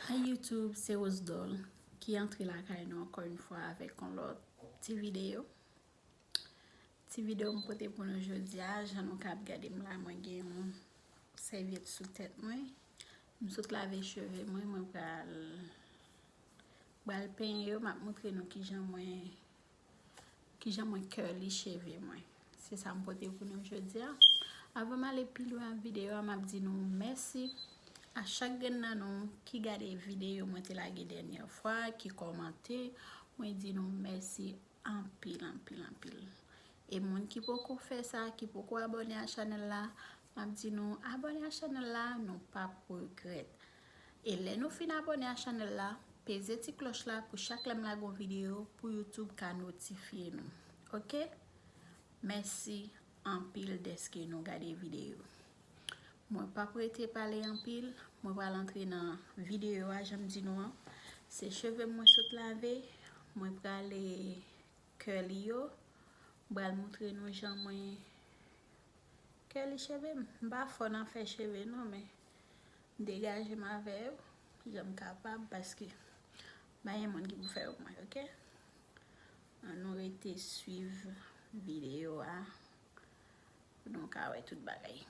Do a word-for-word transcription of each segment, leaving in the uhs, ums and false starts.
Hi YouTube, se Rose Doll ki antre lakay nou ankò yon fwa avèk yon lòt ti videyo. Ti videyo m pote pou nou jodi a, jan nou kab gade m la, mwen gen yon sèvyèt sou tèt mwen. M sot lave cheve mwen, mwen pral, pral penyen yo, m ap montre nou kijan mwen kijan mwen curly cheve mwen. Se sa m pote pou nou jodi a. Avan m ale pi lwen ak videyo a, m ap di nou mèsi a chak grenn nan nou ki gade videyo mwen te lage dènyè fwa, ki kòmante. Mwen di nou mèsi anpil, anpil, anpil. E moun ki poko fè sa, ki poko abòne a chanèl la, m ap di nou abòne a chanèl la, nou p ap regrèt. E lè nou fin abòne a chanèl la, peze ti klòch la pou chak lè m lage yon videyo pou YouTube ka notifye nou. Oke? Mèsi anpil dèske nou gade videyo. Mwen p ap rete pale anpil, mwen pral antre nan videyo a, jan m di nou an. Se cheve m mwen sot lave, mwen prale curly yo. M pral montre nou jan mwen curly cheve m. M pa fò nan fè cheve non, men m degaje m avè yo jan m kapab, paske pa gen moun ki pou fè yo pou mwen, oke? Ann nou rete swiv videyo a pou nou ka wè tout bagay.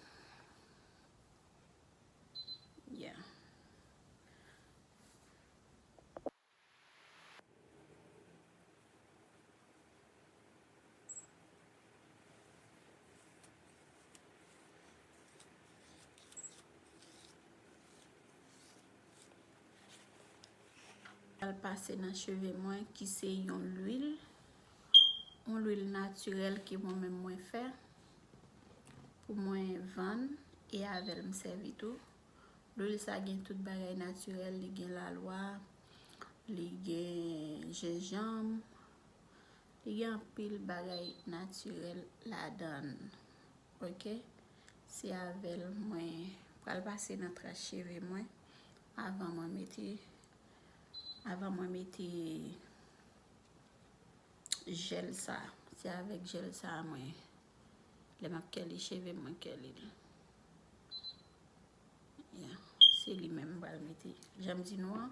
Yeah. Al pase nan cheve mwen ki se yon lwil, yon lwil natirèl ke mwen menm mwen fè pou mwen vann e avè l m sèvi tou. Lwil sa gen tout bagay natirèl, li gen lalwa, li gen jenjanm, li gen anpil bagay natirèl ladan l. Oke? Se avè l mwen pral pase nan tras cheve mwen avan mwen mete, avan mwen mete jèl sa. Se avèk jèl sa mwen, lè m ap curly cheve m, mwen curly l. Yeah, se li menm m pral mete. Jan m di nou an,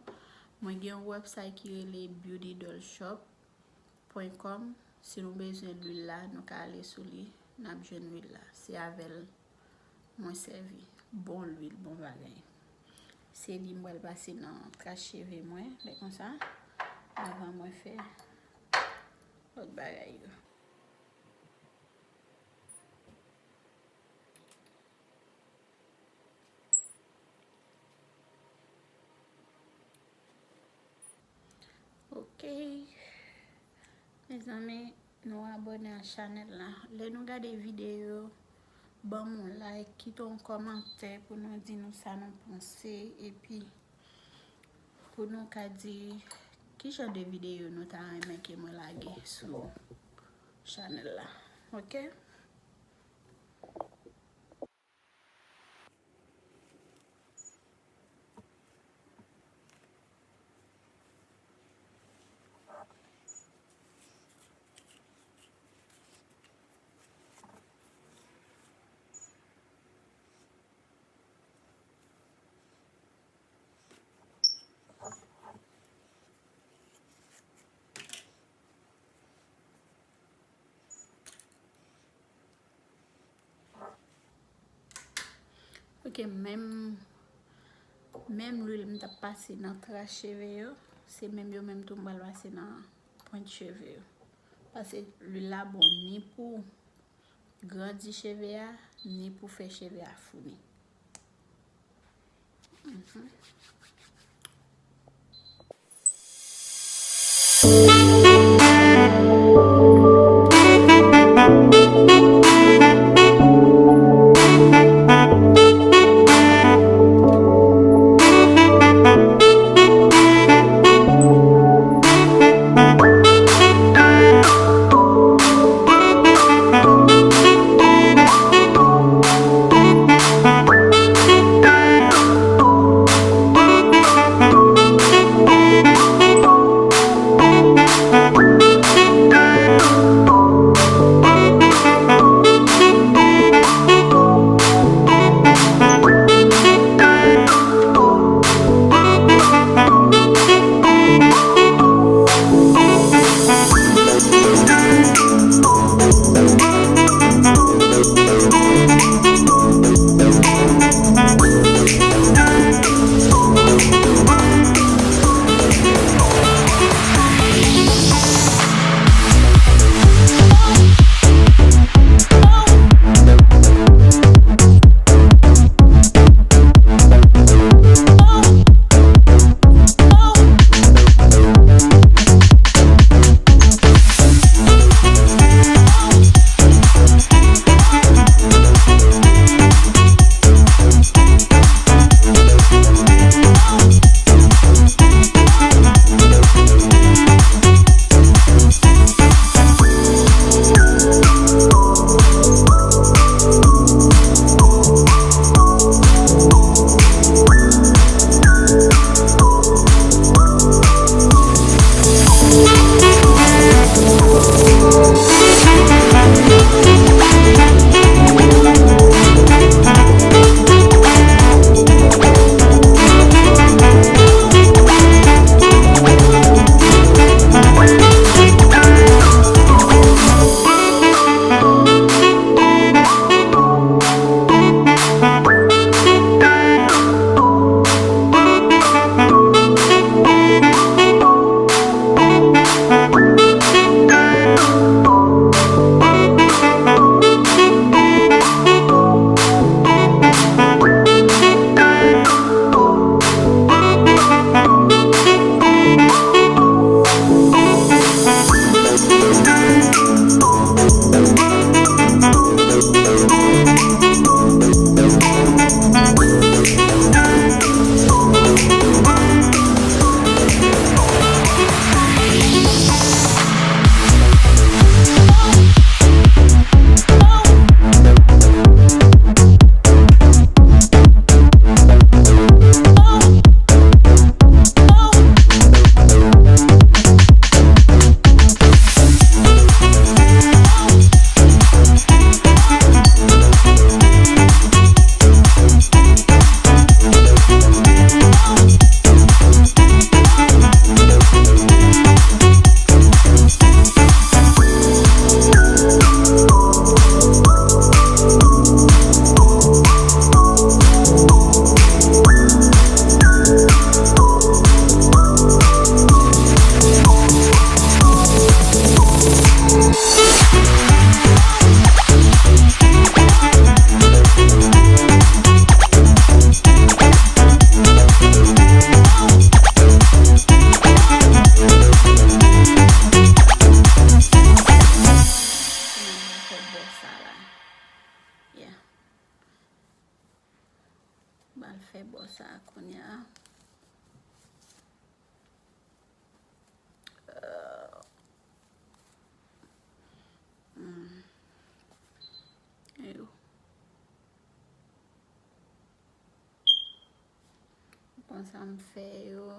mwen gen yon website ki rele beauty doll shop point com. Si nou bezwen lwil la, nou ka ale sou li, n ap jwenn lwil la. Se avè l mwen sèvi. Bon lwil, bon bagay. Se li m pral pase nan tras cheve mwen, lè konsa, avan mwen fè lòt bagay yo. Ok. Mezanmi, nou abòne a chanèl la. Lè nou gade videyo, ban m yon like, kite yon kòmantè pou nou di nou sa nou panse, epi pou nou ka di ki jan de videyo nou ta renmen ke mwen lage sou chanèl la. Ok? Ok, menm, menm lwil m t ap pase nan tras cheve yo, se menm yo menm tou m pral pase nan pwent cheve yo. Paske lwil la bon ni pou grandi cheve a, ni pou fè cheve a founi. Mhm. Sa kounye a. Euh, hmm. Yo. Konsa m fè yo.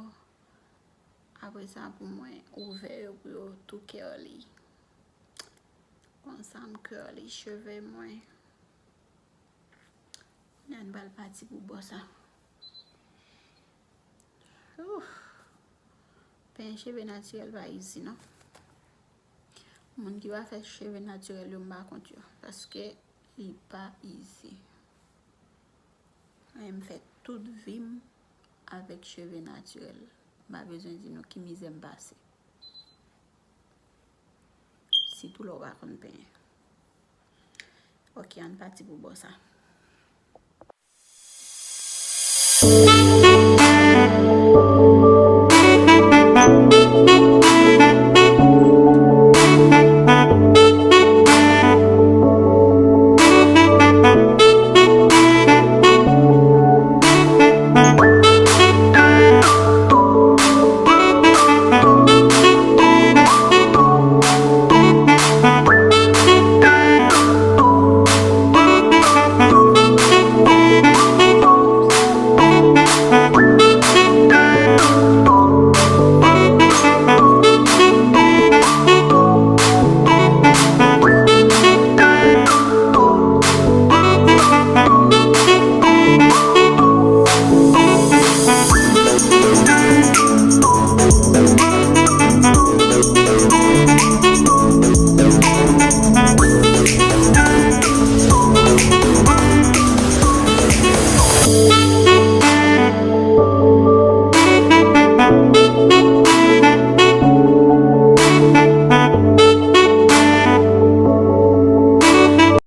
Apre sa, pou mwen ouvè yo pou yo tou curly. Konsa, m curly cheve mwen. Kounye a, n pral pati pou bò sa. Ouf. Penyen cheve natirèl pa easy, non. Moun ki pa fè cheve natirèl yo, m pa kont yo. Paske li pa easy. Mwen, m fè tout vi m avèk cheve natirèl. M pa bezwen di nou ki mizè m pase. Sitou lè w pa konn penyen. Ok, ann pati pou bò sa.